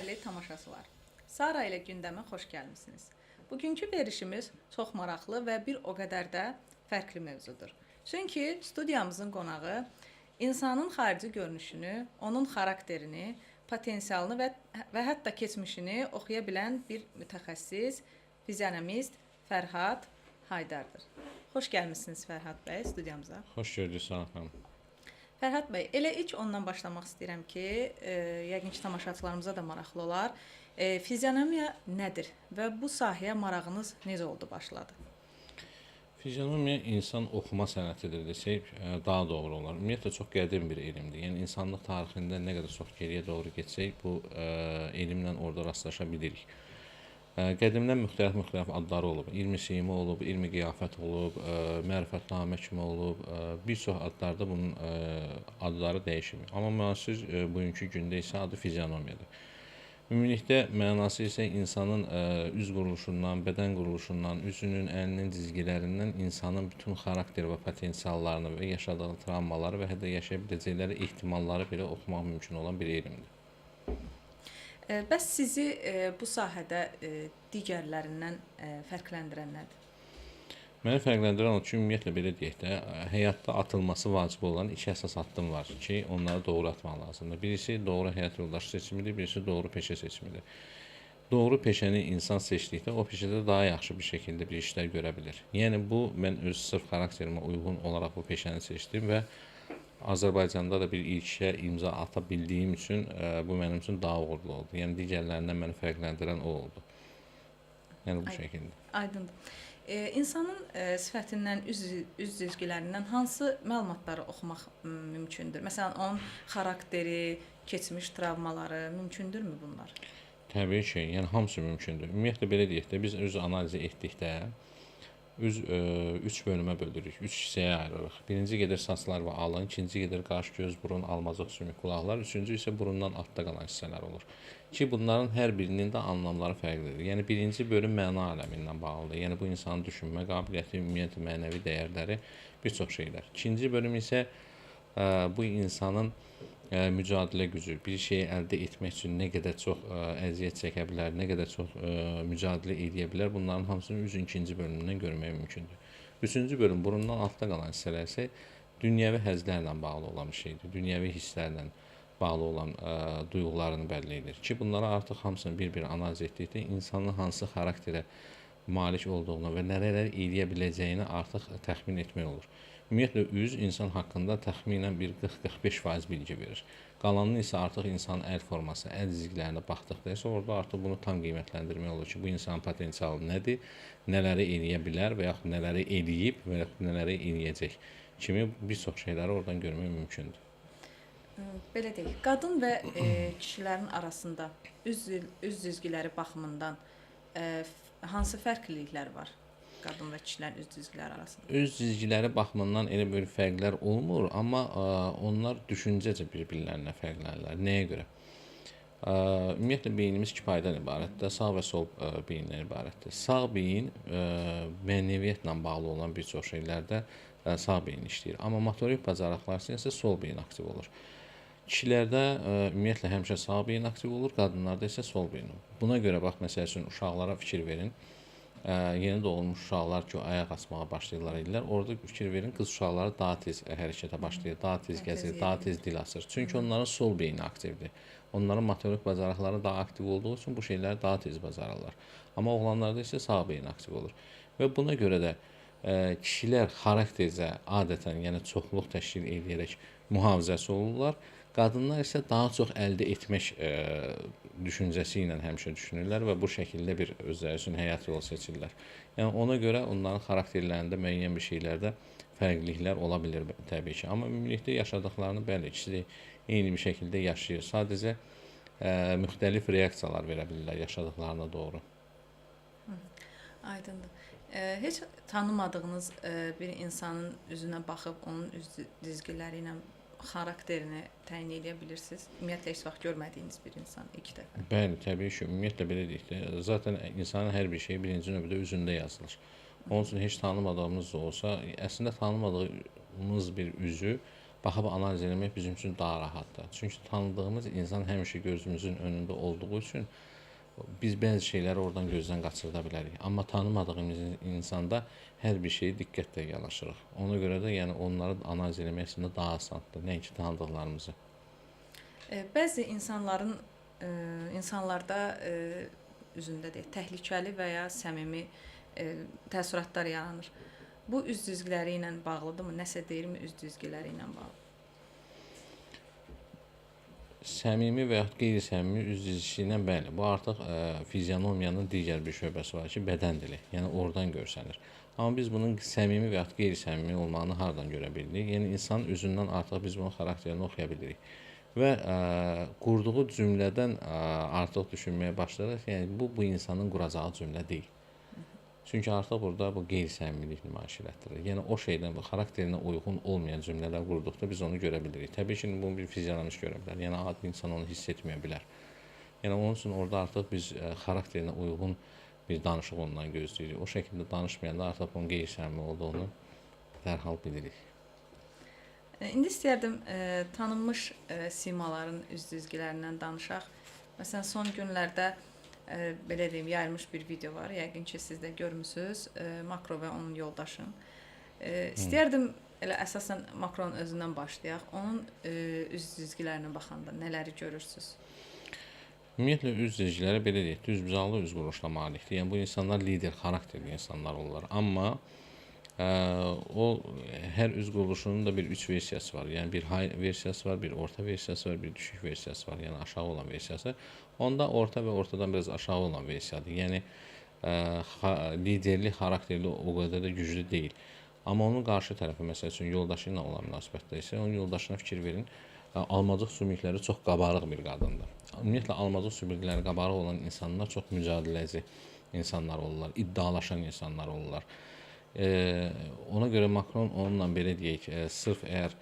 Dəyərli tamaşaçılar, Sara ilə gündəmə xoş gəlmisiniz. Bugünkü verilişimiz çox maraqlı və bir o qədər də fərqli mövzudur. Çünki studiyamızın qonağı insanın xarici görünüşünü, onun xarakterini, potensialını və hətta keçmişini oxuya bilən bir mütəxəssis, fizionomist Fərhad Haydardır. Xoş gəlmisiniz Fərhad bəy studiyamıza. Xoş gördük Sara xanım. Fərhad bəy, elə ilk ondan başlamaq istəyirəm ki, yəqin ki, tamaşaçılarımıza da maraqlı olar. Fizionomiya nədir və bu sahəyə marağınız necə oldu, başladı? Fizionomiya insan oxuma sənətidir desək, daha doğru olar. Ümumiyyətlə çox qədim bir elmdir. Yəni insanlıq tarixində nə qədər çox geriyə doğru getsək, bu elmlə orada rastlaşa bilirik. Qədimdən müxtəlif adları olub. İlmi sima olub, ilmi qiyafət olub, mərifətnamə kimi olub. Bir çox adlarda bunun adları dəyişib. Amma müasir bugünkü gündə isə adı fizionomiyadır. Ümumilikdə mənası isə insanın üz quruluşundan, bədən quruluşundan, üzünün, əlinin cizgilərindən insanın bütün xarakter və potensiallarını və yaşadığı travmaları və hətta yaşaya biləcəkləri ehtimalları belə oxumaq mümkün olan bir elmdir. Bəs sizi bu sahədə digərlərindən fərqləndirən nədir? Məni fərqləndirən o ki, ümumiyyətlə belə deyək də, həyatda atılması vacib olan iki əsas addım var ki, onları doğru atmaq lazımdır. Birisi doğru həyat yoldaşı seçimidir, birisi doğru peşə seçimidir. Doğru peşəni insan seçdikdə o peşədə daha yaxşı bir şəkildə bir işlər görə bilir. Yəni bu, mən öz sırf xarakterimə uyğun olaraq bu peşəni seçdim və Azərbaycanda da bir ilkə imza ata bildiyim üçün bu mənim üçün daha uğurlu oldu. Yəni digərlərindən məni fərqləndirən o oldu. Yəni bu şəkildə. Aydındır. İnsanın sifətindən, üz cizgilərindən hansı məlumatları oxumaq mümkündür? Məsələn, onun xarakteri, keçmiş travmaları mümkündürmü bunlar? Təbii ki, yəni hamısı mümkündür. Ümumiyyətlə belə deyək də, biz öz analizi etdikdə üz üç bölümə bölürük, üç hissəyə ayırırıq. Birinci gedir saçlar və alın, ikinci gedir qaş, göz, burun, almacıq, sümük, qulaqlar, üçüncü isə burundan altda qalan hissələr olur. Ki, bunların hər birinin də anlamları fərqlidir. Yəni, birinci bölüm məna aləmi ilə bağlıdır. Yəni, bu insanın düşünmə qabiliyyəti, ümumiyyətlə, mənəvi dəyərləri, bir çox şeylər. İkinci bölüm isə bu insanın mücadilə gücü, bir şeyi əldə etmək üçün nə qədər çox əziyyət çəkə bilər, nə qədər çox mücadilə edə bilər, bunların hamısını üzün ikinci bölümündən görmək mümkündür. Üçüncü bölüm, burundan altda qalan hissələr isə dünyəvi həzlərlə bağlı olan bir şeydir, dünyəvi hisslərlə bağlı olan duyğularını bəlli edir ki, bunları artıq hamısını bir-bir analiz etdikdə insanın hansı xarakterə malik olduğunu və nələr eləyə biləcəyini artıq təxmin etmək olur. Ümumiyyətlə, üz insan haqqında təxminən bir 40-45% bilgi verir. Qalanını isə artıq insanın əl forması, əl cizgilərinə baxdıqda isə orada artıq bunu tam qiymətləndirmək olur ki, bu insanın potensialı nədir, nələri eləyə bilər və yaxud nələri eləyib və yaxud nələri eləyəcək kimi bir çox şeyləri oradan görmək mümkündür. Belə deyək, qadın və kişilərin arasında üz cizgiləri baxımından hansı fərqliliklər var? Qadın və kişilərin üz cizgiləri arasında. Üz cizgiləri baxımından elə bir fərqlər olmur, amma onlar düşüncəcə bir-birlərinə fərqlənirlər. Nəyə görə? Ümumiyyətlə, beynimiz iki paydan ibarətdir. Sağ və sol beyindən ibarətdir. Sağ beyin mənəviyyatla bağlı olan bir çox şeylərdə sağ beyin işləyir. Amma motorik bacarıqlar üçün isə sol beyin aktiv olur. Kişilərdə ümumiyyətlə həmişə sağ beyin aktiv olur, qadınlarda isə sol beyin olur. Buna görə bax, məsəl üçün uşaqlara fikir verin. Yeni doğulmuş uşaqlar ki, ayaq asmağa başlayırlar edirlər. Orada fikir verin, qız uşaqları daha tez hərəkətə başlayır, daha tez gəzir, daha tez dil asır. Çünki onların sol beyni aktivdir. Onların motorik bacarıqları daha aktiv olduğu üçün bu şeyləri daha tez bacarırlar. Amma oğlanlarda isə sağ beyin aktiv olur. Və buna görə də kişilər xaraktercə adətən, yəni çoxluq təşkil edərək mühafizəçi olurlar. Qadınlar isə daha çox əldə etmək düşüncəsi ilə həmişə düşünürlər və bu şəkildə bir özləri üçün həyat yolu seçirlər. Yəni ona görə onların xarakterlərində müəyyən bir şeylərdə fərqliliklər ola bilir təbii ki. Amma ümumilikdə yaşadıqlarını bəli, ikisi də eyni bir şəkildə yaşayır. Sadəcə müxtəlif reaksiyalar verə bilirlər yaşadıqlarına doğru. Aydındır. Heç tanımadığınız bir insanın üzünə baxıb onun üz cizgiləri ilə xarakterini təyin edə bilirsiniz? Ümumiyyətlə, heç vaxt görmədiyiniz bir insan ilk dəfə. Bəli, təbii ki, ümumiyyətlə belə deyək də, zaten insanın hər bir şeyi birinci növbədə üzündə yazılır. Onun üçün heç tanımadığımız da olsa, əslində tanımadığımız bir üzü Baxıb analiz eləmək bizim üçün daha rahatdır. Çünki tanıdığımız insan həmişə gözümüzün önündə olduğu üçün biz bəzi şeyləri oradan gözdən qaçırda bilərik. Amma tanımadığımız insanda hər bir şeyi diqqətlə yanaşırıq. Ona görə də yəni onları analiz eləmək əslində daha asandır, nəinki tanıdıqlarımızı. Bəzi insanların insanlarda üzündə deyək, təhlükəli və ya səmimi təəssüratlar yaranır. Bu üz cizgiləri ilə bağlıdırmı? Nəsə deyirmi üz cizgiləri ilə bağlı? Səmimi və yaxud qeyri-səmimi üz cizgisi ilə bəli. Bu artıq fizionomiyanın digər bir şöbəsi var ki, bədən dili. Yəni oradan görsənir. Amma biz bunun səmimi və yaxud qeyri-səmimi olmağını hardan görə bilirik? Yəni insanın üzündən artıq biz bunun xarakterini oxuya bilirik. Və qurduğu cümlədən artıq düşünməyə başlayırıq. Yəni bu insanın quracağı cümlə deyil. Çünki artıq burada bu qeyri-səmimilik nümayiş elətdirir. Yəni o şeydən, bu xarakterinə uyğun olmayan cümlələr qurduqda biz onu görə bilirik. Təbii ki, bunu bir fizionomist görə bilər. Yəni adi insan onu hiss etməyə bilər. Yəni onun üçün orada artıq biz xarakterinə uyğun bir danışıq ondan gözləyirik. O şəkildə danışmayanda artıq bunun qeyri-səmimi olduğunu dərhal bilirik. İndi istəyərdim tanınmış simaların üz cizgilərindən danışaq. Məsələn, son günlərdə belə deyim, yayılmış bir video var. Yəqin ki, siz də görmüsünüz. Makro və onun yoldaşın. İstəyərdim elə əsasən Makronun özündən başlayaq. Onun üz cizgilərinə baxanda nələri görürsüz? Ümumiyyətlə üz cizgiləri belə deyək, düzbucaqlı üz quruluşuna malikdir. Yəni bu insanlar lider xarakterli insanlar olurlar. Amma o hər üz quruluşunun da bir üç versiyası var. Yəni bir high versiyası var, bir orta versiyası var, bir düşük versiyası var. Yəni aşağı olan versiyası. Onda orta və ortadan biraz aşağı olan versiyadır. Yəni liderlik xarakterli o qədər də güclü deyil. Amma onun qarşı tərəfi, məsəl üçün yoldaşı ilə olan münasibətdə isə onun yoldaşına fikir verin. Almacıq sümükləri çox qabarıq bir qadındır. Ümumiyyətlə almacıq sümükləri qabarıq olan insanlar çox mücadiləci insanlar olurlar, iddialaşan insanlar olurlar. Ona görə Makron onunla belə deyək, sırf əgər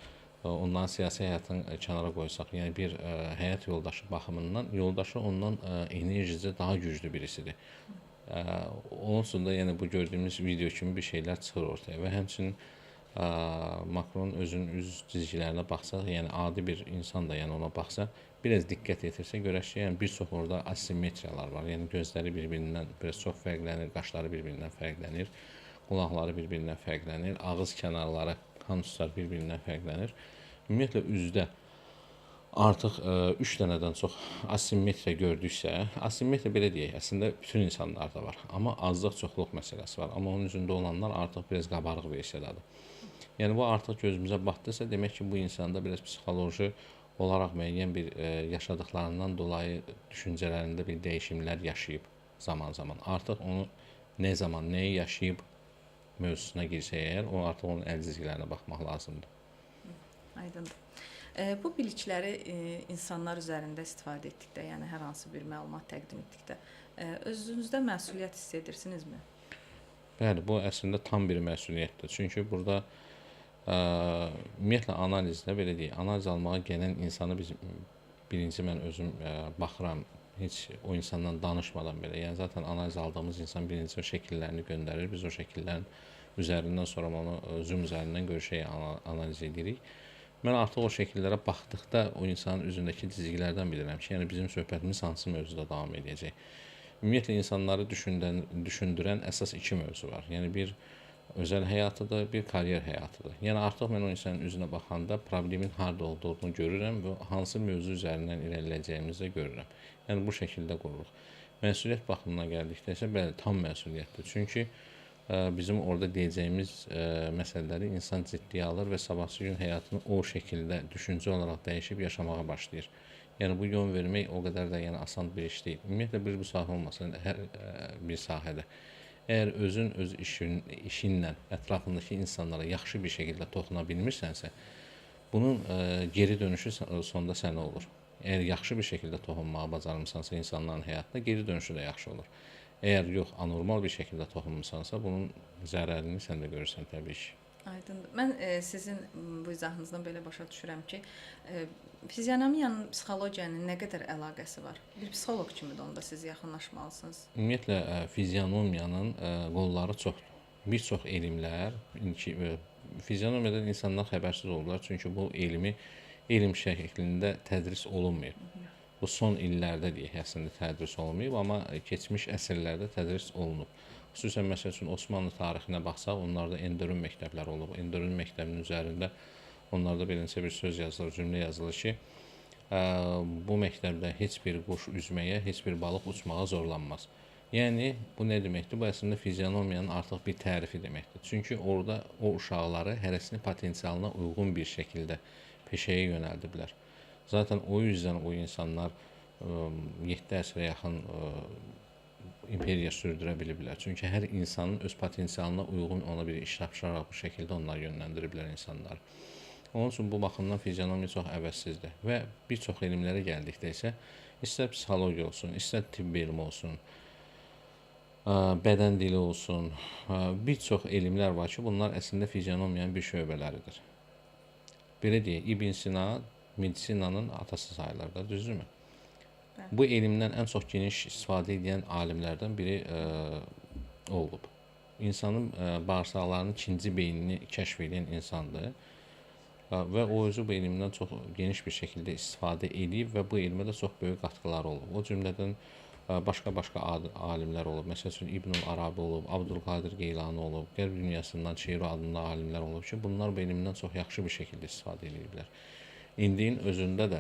ondan siyasi həyatını kənara qoysaq, yəni bir həyat yoldaşı baxımından, yoldaşı ondan enerjicə daha güclü birisidir. Onun üçün də yəni bu gördüyümüz video kimi bir şeylər çıxır ortaya və həmçinin Makron özünün üz cizgilərinə baxsaq, yəni adi bir insan da yəni ona baxsa, biraz diqqət yetirsə görək ki, yəni bir çox orada asimetriyalar var. Yəni gözləri bir-birindən biraz çox fərqlənir, qaşları bir-birindən fərqlənir, qulaqları bir-birindən fərqlənir, ağız kənarları, konuslar bir-birindən fərqlənir. Ümumiyyətlə üzdə artıq 3 dənədən çox asimetriya gördüksə, asimetriya belə deyək, əslində bütün insanlarda var, amma azlıq-çoxluq məsələsi var. Amma onun üzündə olanlar artıq biraz qabarıq versiyadadır. Yəni bu artıq gözümüzə batdısa, demək ki, bu insanda biraz psixoloji olaraq müəyyən bir yaşadıklarından dolayı düşüncələrində bir dəyişimlər yaşayıb zaman-zaman. Artıq onu nə zaman, nəyi yaşayıb mövzusuna girsək əgər, o artıq onun əl cizgilərinə baxmaq lazımdır. Aydındır. Bu bilikləri insanlar üzərində istifadə etdikdə, yəni hər hansı bir məlumat təqdim etdikdə, özünüzdə məsuliyyət hiss edirsinizmi? Bəli, bu əslində tam bir məsuliyyətdir. Çünki burada ümumiyyətlə analizdə belə deyək, analiz almağa gələn insanı biz birinci mən özüm baxıram, heç o insandan danışmadan belə. Yəni zaten analiz aldığımız insan birinci o şəkillərini göndərir. Biz o şəkillərin üzərindən sonra onu Zoom üzərindən görüşək, analiz edirik. Mən artıq o şəkillərə baxdıqda o insanın üzündəki cizgilərdən bilirəm ki, yəni bizim söhbətimiz hansı mövzuda davam edəcək. Ümumiyyətlə insanları düşündürən əsas iki mövzu var. Yəni bir özəl həyatıdır, bir karyər həyatıdır. Yəni artıq mən o insanın üzünə baxanda problemin harda olduğunu görürəm və hansı mövzu üzərindən irəliləyəcəyimizi də görürəm. Yəni bu şəkildə qururuq. Məsuliyyət baxımından gəldikdə isə bəli, tam məsuliyyətdir. Çünki bizim orada deyəcəyimiz məsələləri insan ciddiyə alır və sabahsı gün həyatını o şəkildə düşüncə olaraq dəyişib yaşamağa başlayır. Yəni bu yön vermək o qədər də yəni asan bir iş deyil. Ümumiyyətlə bir bu sahə olmasın, hər bir sahədə. Əgər özün öz işinlə ətrafındakı insanlara yaxşı bir şəkildə toxuna bilmirsənsə, bunun geri dönüşü sonda sənə olur. Əgər yaxşı bir şəkildə toxunmağı bacarmısansa insanların həyatına, geri dönüşü də yaxşı olur. Əgər yox, anormal bir şəkildə toxunmusansa, bunun zərərini sən də görürsən təbii ki. Aydındır. Mən sizin bu izahınızdan belə başa düşürəm ki, fizionomiyanın psixologiyanın nə qədər əlaqəsi var? Bir psixoloq kimi də onda siz yaxınlaşmalısınız. Ümumiyyətlə, fizionomiyanın qolları çoxdur. Bir çox elmlər, indiki Fizionomiyadan insanlar xəbərsiz oldular, çünki bu elmi elm şəklində tədris olunmayıb. Bu son illərdə deyək, əslində tədris olunmayıb, amma keçmiş əsrlərdə tədris olunub. Xüsusən məsəl üçün Osmanlı tarixinə baxsaq, onlarda Enderun məktəbləri olub. Enderun məktəbinin üzərində onlarda beləncə bir söz yazılır, cümlə yazılır ki, bu məktəbdə heç bir quş üzməyə, heç bir balıq uçmağa zorlanmaz. Yəni bu nə deməkdir? Bu əslində fizionomiyanın artıq bir tərifi deməkdir. Çünki orada o uşaqları hərəsinin potensialına uyğun bir şəkildə peşəyə yönəldiblər. Zaten o yüzden o insanlar 7 əsrə yaxın imperiya sürdürə biliblər. Çünki hər insanın öz potensialına uyğun ona bir iş tapşıraraq bu şəkildə onlar yönləndiriblər insanları. Onun üçün bu baxımdan fizionomiya çox əvəzsizdir. Və bir çox elmlərə gəldikdə isə istər psixologiya olsun, istər tibb elmi olsun, bədən dili olsun, bir çox elmlər var ki, bunlar əslində fizionomiyanın bir şöbələridir. Belə deyək, İbn Sina medisinanın atası sayılır da, düzdürmü? Bəli. Bu elmdən ən çox geniş istifadə edən alimlərdən biri olub. İnsanın bağırsaqlarının ikinci beynini kəşf edən insandır. Və o özü bu elmdən çox geniş bir şəkildə istifadə edib və bu elmə də çox böyük qatqıları olub. O cümlədən başqa-başqa alimlər olub. Məsəl üçün İbnül Arabi olub, Abdülqadir Qeylani olub, Qərb dünyasından Çeyru adında alimlər olub ki, bunlar bu elmdən çox yaxşı bir şəkildə istifadə ediblər. İndinin özündə də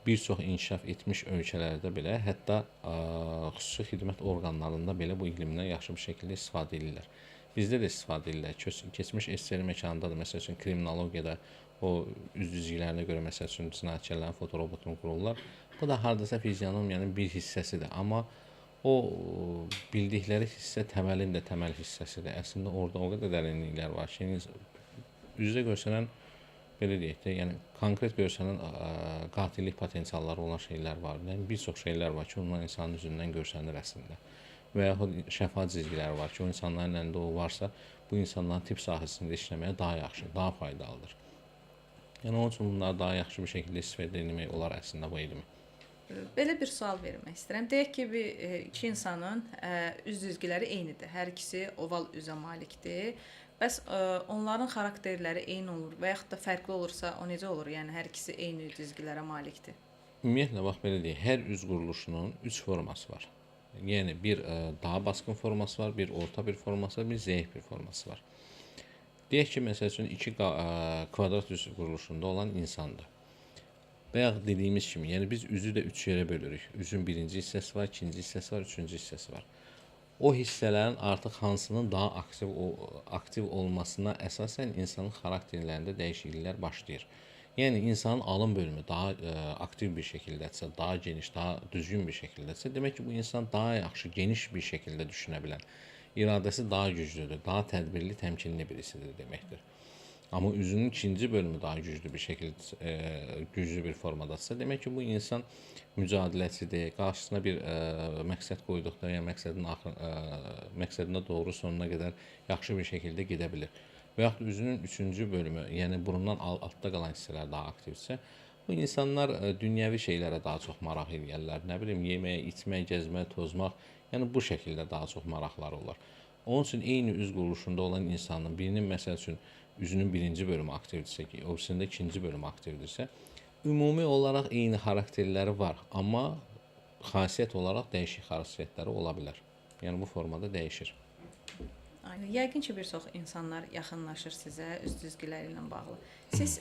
bir çox inkişaf etmiş ölkələrdə belə, hətta xüsusi xidmət orqanlarında belə bu elmdən yaxşı bir şəkildə istifadə edirlər. Bizdə də istifadə edirlər. Keçmiş SSR məkanında da, məsəl üçün, kriminologiyada o üz cizgilərinə görə, məsəl üçün, cinayətkarların fotorobotunu qururlar. Bu da hardasa fizionomiyanın bir hissəsidir. Amma o bildikləri hissə təməlin də təməl hissəsidir. Əslində orada o qədər dərinliklər var ki, üzdə görsənən, belə deyək də, yəni konkret görsənən qatillik potensialları olan şeylər var. Yəni bir çox şeylər var ki, onlar insanın üzündən görsənir əslində. Və yaxud şəfa cizgiləri var ki, o insanların əlində o varsa, bu insanların tibb sahəsində işləməyə daha yaxşı, daha faydalıdır. Yəni onun üçün bunları daha yaxşı bir şəkildə istifadə etmək olar əslində bu elmi. Belə bir sual vermək istəyirəm. Deyək ki, bir iki insanın üz cizgiləri eynidir. Hər ikisi oval üzə malikdir. Bəs onların xarakterləri eyni olur və yaxud da fərqli olursa, o necə olur? Yəni hər ikisi eyni cizgilərə malikdir. Ümumiyyətlə bax belə deyək, hər üz quruluşunun 3 forması var. Yəni bir daha basqın forması var, bir orta bir forması var, bir zəif bir forması var. Deyək ki, məsəl üçün iki kvadrat üz quruluşunda olan insandır. Bayaq dediyimiz kimi, yəni biz üzü də 3 yerə bölürük. Üzün birinci hissəsi var, ikinci hissəsi var, üçüncü hissəsi var. O hissələrin artıq hansının daha aktiv olmasına əsasən insanın xarakterlərində dəyişikliklər başlayır. Yəni insanın alın bölümü daha aktiv bir şəkildədirsə, daha geniş, daha düzgün bir şəkildədirsə, demək ki, bu insan daha yaxşı, geniş bir şəkildə düşünə bilən, iradəsi daha güclüdür, daha tədbirli, təmkinli birisidir deməkdir. Amma üzünün ikinci bölümü daha güclü bir şəkildə, güclü bir formadadırsa, demək ki, bu insan mücadiləçidir, qarşısına bir məqsəd qoyduqda, yəni məqsədinə doğru sonuna qədər yaxşı bir şəkildə gedə bilir. Və yaxud üzünün üçüncü bölümü, yəni burundan altda qalan hissələr daha aktivdirsə, bu insanlar dünyəvi şeylərə daha çox maraq eləyərlər. Nə bilim, yemək, içmək, gəzmək, tozmaq, yəni bu şəkildə daha çox maraqları olar. Onun üçün eyni üz quruluşunda olan insanın birinin, məsəl üçün, üzünün birinci bölümü aktivdirsə ki, o birisində ikinci bölümü aktivdirsə, ümumi olaraq eyni xarakterləri var, amma xasiyyət olaraq dəyişik xasiyyətləri ola bilər. Yəni bu formada dəyişir. Yəqin ki, bir çox insanlar yaxınlaşır sizə üz cizgiləri ilə bağlı. Siz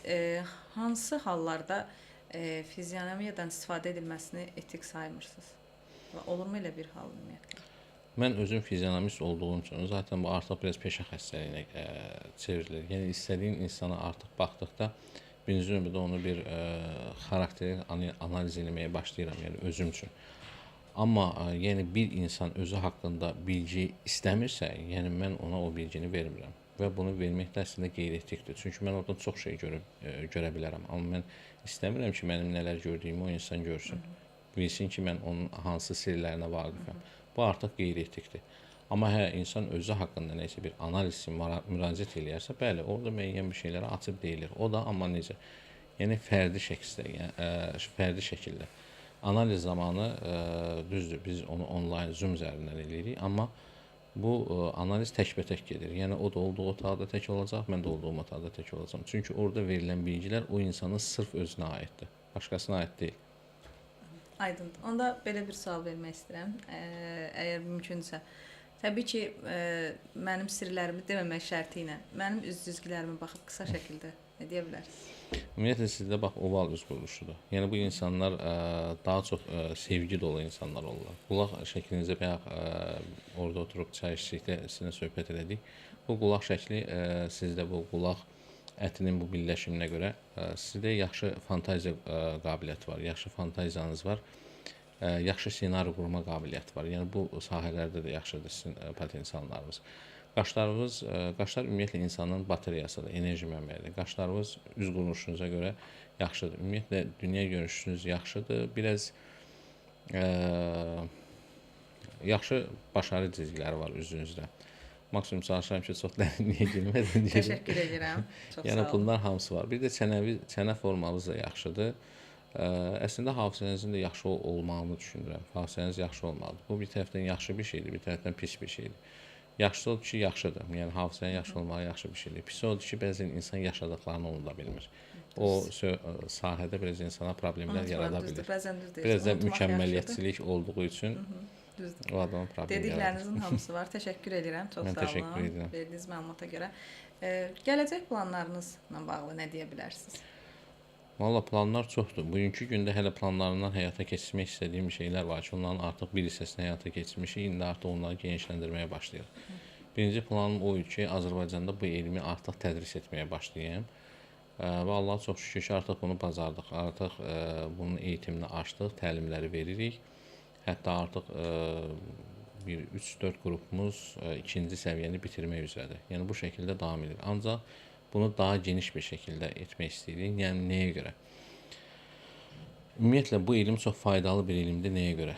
hansı hallarda fizionomiyadan istifadə edilməsini etik saymırsınız? Və olurmu elə bir hal ümumiyyətlə? Mən özüm fizionomist olduğum üçün zaten bu artıq biraz peşə xəstəliyinə çevrilir. Yəni istədiyin insana artıq baxdıqda birinci növbədə onu bir xarakteri analiz eləməyə başlayıram, yəni özüm üçün. Amma yəni bir insan özü haqqında bilgi istəmirsə, yəni mən ona o bilgini vermirəm və bunu vermək də əslində qeyri-etikdir. Çünki mən oradan çox şey görə bilərəm. Amma mən istəmirəm ki, mənim nələr gördüyümü o insan görsün. Bilsin ki, mən onun hansı sirlərinə vaqifəm. Bu artıq qeyri-etikdir. Amma hə, insan özü haqqında nəsə bir analiz üçün müraciət eləyərsə, bəli, orada müəyyən bir şeylərə açıb deyilir. O da amma necə? Yəni fərdi şəkildə, yəni, fərdi şəkildə. Analiz zamanı düzdür, biz onu onlayn Zoom üzərindən eləyirik, amma Bu analiz təkbətək gedir. Yəni o da olduğu otaqda tək olacaq, mən də olduğum otaqda tək olacağam. Çünki orada verilən bilgilər o insanın sırf özünə aiddir, başqasına aid deyil. Aydındır. Onda belə bir sual vermək istəyirəm, əgər mümkündürsə. Təbii ki, mənim sirlərimi deməmək şərti ilə mənim üz cizgilərimə baxıb qısa şəkildə nə deyə bilərsiniz? Ümumiyyətlə sizdə bax oval üz quruluşudur. Yəni bu insanlar daha çox sevgi dolu insanlar olurlar. Qulaq şəklinizə bayaq orada oturub çay içdikdə sizinlə söhbət elədik. Bu qulaq şəkli sizdə bu qulaq ətinin bu birləşiminə görə sizdə yaxşı fantaziya qabiliyyəti var, yaxşı fantaziyanız var, yaxşı ssenari qurma qabiliyyəti var. Yəni bu sahələrdə də yaxşıdır sizin potensiallarınız. Qaşlarınız, qaşlar ümumiyyətlə insanın bateriyasıdır, enerji mənbəyidir. Qaşlarınız üz quruluşunuza görə yaxşıdır. Ümumiyyətlə dünya görüşünüz yaxşıdır. Biraz yaxşı başarı cizgiləri var üzünüzdə. Maksimum çalışıram ki, çox dərinliyə girmədən. Təşəkkür edirəm. Çox yəni sağ olun. Bunlar hamısı var. Bir də çənə formamız da yaxşıdır. Əslində hafizənizin də yaxşı olmağını düşünürəm. Hafizəniz yaxşı olmalıdır. Bu bir tərəfdən yaxşı bir şeydir, bir tərəfdən pis bir şeydir. Yaxşısı odur ki, yaxşıdır. Yəni hafizənin yaxşı olmağı yaxşı bir şeydir. Pis odur ki, bəzən insan yaşadıklarını unuda bilmir. O sahədə biraz insana problemlər yarada bilir. Bəzən düz deyirsən. Biraz da mükəmməliyyətçilik olduğu üçün düzdür. O adamın problemi yaradır. Dediklərinizin hamısı var. Təşəkkür edirəm. Çox Mən sağ olun. təşəkkür edirəm. Verdiyiniz məlumata görə. Gələcək planlarınızla bağlı nə deyə bilərsiniz? Valla planlar çoxdur. Bugünkü gündə hələ planlarından həyata keçirmək istədiyim şeylər var ki, onların artıq bir hissəsini həyata keçirmişik, indi artıq onları genişləndirməyə başlayırıq. Birinci planım o idi ki, Azərbaycanda bu elmi artıq tədris etməyə başlayayım. Və Allaha çox şükür ki, artıq bunu bacardıq. Artıq bunun eğitimini açdıq, təlimləri veririk. Hətta artıq bir 3-4 qrupumuz ikinci səviyyəni bitirmək üzrədir. Yəni bu şəkildə davam edir. Ancaq bunu daha geniş bir şəkildə etmək istəyirik. Yəni nəyə görə? Ümumiyyətlə bu elm çox faydalı bir elmdir. Nəyə görə?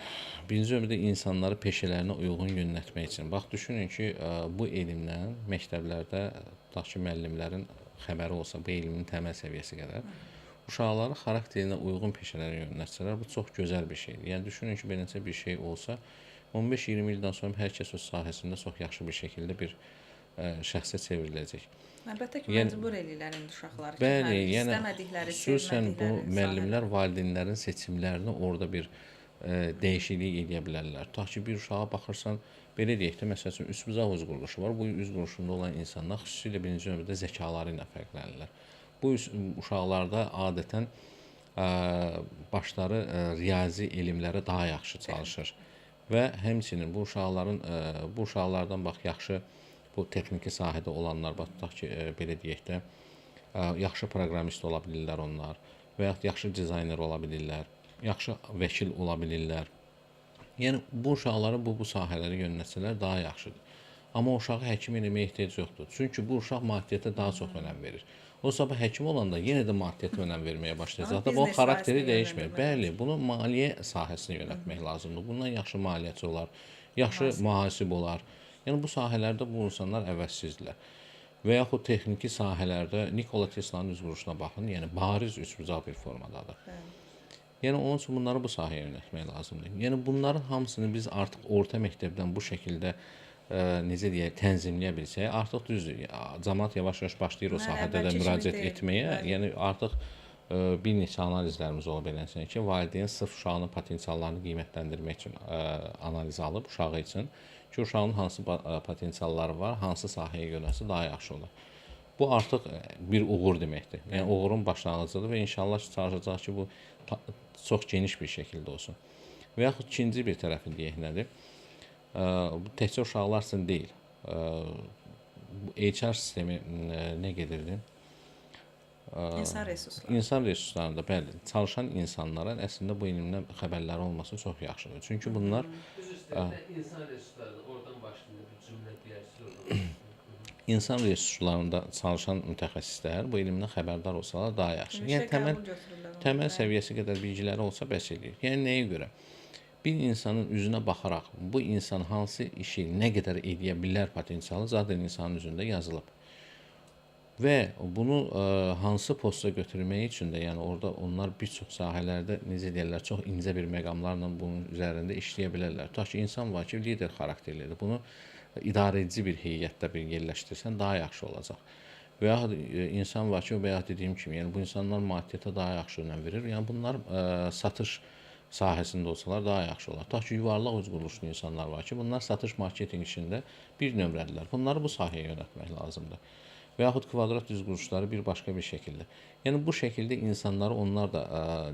Birinci növbədə insanları peşələrinə uyğun yönəltmək üçün. Bax düşünün ki, bu elmdən məktəblərdə tutaq ki, müəllimlərin xəbəri olsa bu elmin təməl səviyyəsi qədər uşaqları xarakterinə uyğun peşələrə yönəltsələr, bu çox gözəl bir şeydir. Yəni düşünün ki, beləncə bir şey olsa 15-20 ildən sonra hər kəs öz sahəsində çox yaxşı bir şəkildə bir şəxsə çevriləcək. Əlbəttə ki, yəni, məcbur eləyirlər indi uşaqları ki, bəli, yəni, istəmədikləri, xüsusən bu müəllimlər valideynlərin seçimlərini orada bir dəyişiklik eləyə bilərlər. Tutaq ki, bir uşağa baxırsan, belə deyək də, məsəl üçün, üçbucaq üz quruluşu var. Bu üz quruluşunda olan insanlar xüsusilə birinci növbədə zəkaları ilə fərqlənirlər. Bu uşaqlarda adətən başları riyazi elmlərə daha yaxşı çalışır. Və həmçinin bu uşaqların bu uşaqlardan bax yaxşı bu texniki sahədə olanlar, bax tutaq ki, belə deyək də, yaxşı proqramist ola bilirlər onlar və yaxud yaxşı dizayner ola bilirlər, yaxşı vəkil ola bilirlər. Yəni bu uşaqları bu sahələrə yönəltsələr daha yaxşıdır. Amma uşağı həkim eləməyə ehtiyac yoxdur. Çünki bu uşaq maddiyyata daha çox önəm verir. O sabah həkim olanda yenə də maddiyyata önəm verməyə başlayacaq. Da bu xarakteri dəyişmir. Bəli, bunu maliyyə sahəsinə yönəltmək lazımdır. Bundan yaxşı maliyyəçi olar, yaxşı mühasib olar. Yəni bu sahələrdə bu insanlar əvəzsizdirlər. Və yaxud texniki sahələrdə Nikola Teslanın üz quruluşuna baxın, yəni bariz üçbucaq bir formadadır. Bəli. Yəni onun üçün bunları bu sahəyə yönəltmək lazımdır. Yəni bunların hamısını biz artıq orta məktəbdən bu şəkildə necə deyək, tənzimləyə bilsək, artıq düzdür, cəmaət yavaş-yavaş başlayır o sahədə də müraciət etməyə. Yəni artıq bir neçə analizlərimiz ola belənsənə ki, valideyn sırf uşağının potensiallarını qiymətləndirmək üçün analiz alıb uşağı üçün ki, uşağın hansı potensialları var, hansı sahəyə yönəlsə daha yaxşı olar. Bu artıq bir uğur deməkdir. Yəni uğurun başlanğıcıdır və inşallah çalışacaq ki, bu çox geniş bir şəkildə olsun. Və yaxud ikinci bir tərəfi deyək nədir? Bu təkcə uşaqlar üçün deyil. HR sistemi nə gedirdi? İnsan resursları. İnsan resurslarında, bəli, çalışan insanların əslində bu elmdən xəbərləri olması çox yaxşıdır. Çünki bunlar... Üzr istəyirəm, insan resurslarında oradan başlayın, bir cümlə deyərsiniz oradan. İnsan resurslarında çalışan mütəxəssislər bu elmdən xəbərdar olsalar daha yaxşı. Yəni təməl səviyyəsi qədər bilgiləri olsa bəs eləyir. Yəni nəyə görə? Bir insanın üzünə baxaraq bu insan hansı işi nə qədər eləyə bilər potensialı zaten insanın üzündə yazılıb. Və bunu hansı posta götürmək üçün də, yəni orada onlar bir çox sahələrdə, necə deyirlər, çox incə bir məqamlarla bunun üzərində işləyə bilərlər. Tutaq ki, insan var ki, lider xarakterlidir. Bunu idarəedici bir heyətdə bir yerləşdirsən daha yaxşı olacaq. Və yaxud insan var ki, o bayaq dediyim kimi, yəni bu insanlar maddiyyata daha yaxşı önəm verir. Yəni bunlar satış sahəsində olsalar daha yaxşı olar. Tutaq ki, yuvarlaq üz quruluşlu insanlar var ki, bunlar satış marketinq işində bir nömrədirlər. Bunları bu sahəyə yönəltmək lazımdır. Və yaxud kvadrat üz quruluşları bir başqa bir şəkildə. Yəni bu şəkildə insanları onlar da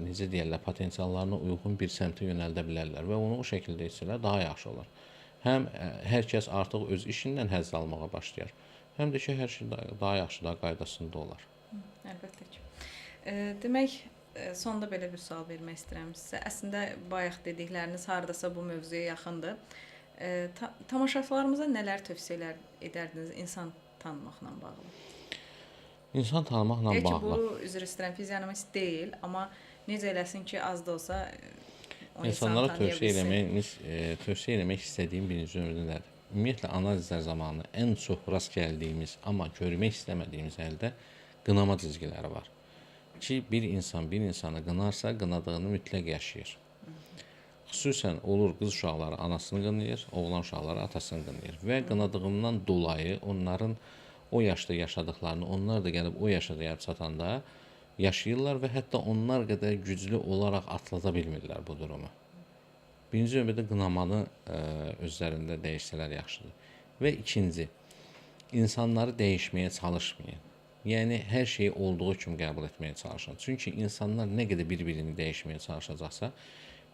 necə deyirlər, potensiallarına uyğun bir səmtə yönəldə bilərlər və onu o şəkildə etsələr daha yaxşı olar. Həm hər kəs artıq öz işindən həzz almağa başlayar, həm də ki, hər şey daha yaxşı, daha qaydasında olar. Əlbəttə ki. Demək, sonda belə bir sual vermək istəyirəm sizə. Əslində bayaq dedikləriniz hardasa bu mövzuya yaxındır. Tamaşaçılarımıza nələr tövsiyələr edərdiniz insan tanımaqla bağlı? İnsan tanımaqla Deyək ki, bağlı. bu üzr istəyirəm, fizionomist deyil, amma necə eləsin ki, az da olsa o insanı İnsanlara tanıya tövsiyə bilsin. Tövsiyə eləmək istədiyim birinci növbədə nədir? Ümumiyyətlə analizlər zamanı ən çox rast gəldiyimiz, amma görmək istəmədiyimiz əldə qınama cizgiləri var. Ki bir insan bir insanı qınarsa, qınadığını mütləq yaşayır. Xüsusən olur qız uşaqları anasını qınayır, oğlan uşaqları atasını qınayır və qınadığından dolayı onların o yaşda yaşadıklarını onlar da gəlib o yaşa gəlib çatanda yaşayırlar və hətta onlar qədər güclü olaraq atlata bilmirlər bu durumu. Birinci növbədə qınamanı özlərində dəyişsələr yaxşıdır. Və ikinci, insanları dəyişməyə çalışmayın. Yəni hər şeyi olduğu kimi qəbul etməyə çalışın. Çünki insanlar nə qədər bir-birini dəyişməyə çalışacaqsa,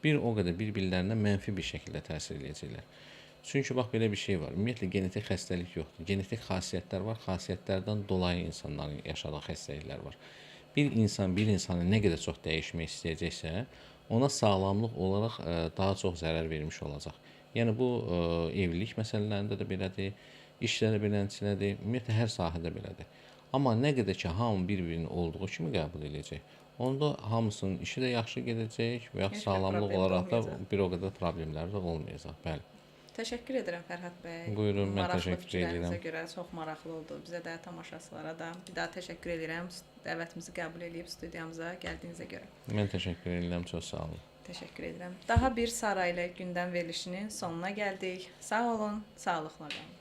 bir o qədər bir-birlərinə mənfi bir şəkildə təsir eləyəcəklər. Çünki bax belə bir şey var. Ümumiyyətlə genetik xəstəlik yoxdur. Genetik xasiyyətlər var. Xasiyyətlərdən dolayı insanların yaşadığı xəstəliklər var. Bir insan bir insanı nə qədər çox dəyişmək istəyəcəksə, ona sağlamlıq olaraq daha çox zərər vermiş olacaq. Yəni bu evlilik məsələlərində də belədir, işlərdə belədir, ümumiyyətlə hər sahədə belədir. Amma nə qədər ki hamı bir-birini olduğu kimi qəbul edəcək, onda hamısının işi də yaxşı gedəcək və yaxud sağlamlıq olaraq da bir o qədər problemlər də olmayacaq. Bəli. Təşəkkür edirəm Fərhad bəy. Buyurun, mən Maraqlı təşəkkür fikirlərinizə edirəm. görə çox maraqlı oldu. Bizə də, tamaşaçılara da bir daha təşəkkür edirəm. Dəvətimizi qəbul eləyib studiyamıza gəldiyinizə görə. Mən təşəkkür edirəm, çox sağ olun. Təşəkkür edirəm. Daha bir Sara ilə gündəm verilişinin sonuna gəldik. Sağ olun, sağlıqla qalın.